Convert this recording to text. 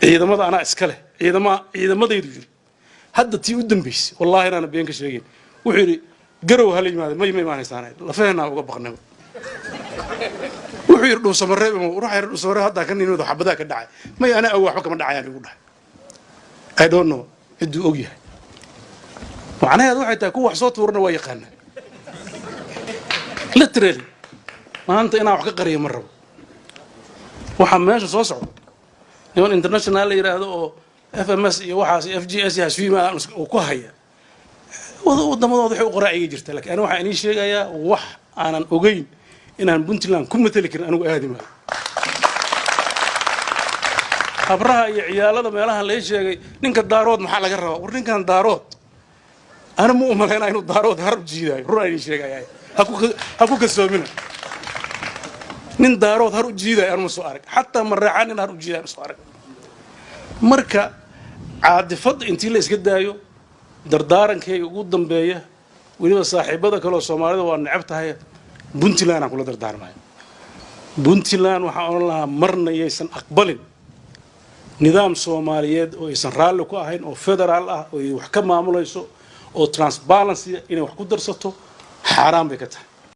Ciidamada anaa iska leh, ciidamadaydu yidhi. Hadda tii u dambaysay, wallahi inaana been ka sheegin, wuxuu yidhi Garow hala yimaada. May, ma imaanaysaan, lafaheenaa uga baqnaba. Wuxuu yidhi Dhuusamareeb, ruuxa yidhi Dhuusamareeb haddaa ka nimid, xabadaa ka dhacay. May, anaa og, waxba kama dhacayaan igu dhahay. I don't know cidduu og yahay. Macnaheedu waxay tahay kuwa wax soo tuurana waa yaqaanaa. Literally, maanta inaan wax ka qariyo ma rabo. Waxaa meesha soo socda niman international la yidhaahdo oo FMS iyo waxaas FGS hasfiima uu ku haya wadamadooda, waxay u qoraa iga jirta. Lakin aniga waxaan inii sheegayaa wax aanan ogeyn inaan Puntland ku mateli karin. Anigu aadi maayo. Habraha iyo ciyaalada meelaha lay sheegay, ninka Daarood maxaa laga rabaa? War ninkan Daarood ana ma umalaynaa inuu Daarood harab jiidaayo. Run aan idin sheegaya, ha ku kalsoomina. Nin Daarood har u jiidaayo anu ma soo arag, xataa Mareexaan nin har u jiidayo ma soo arag. Marka caadifadda intii la iska daayo, dardaarankayga ugu dambeeya, weliba saaxiibada kaleoo Soomaalida waa necab tahay, Puntland aan kula dardaarmayo. Puntland waxaan odhan lahaa, marna yaysan aqbalin nidaam Soomaaliyeed oo aysan raalli ku ahayn, oo federaal ah, oo ay wax ka maamulayso, oo transparency inay wax ku darsato. Xaaraan bay ka tahay.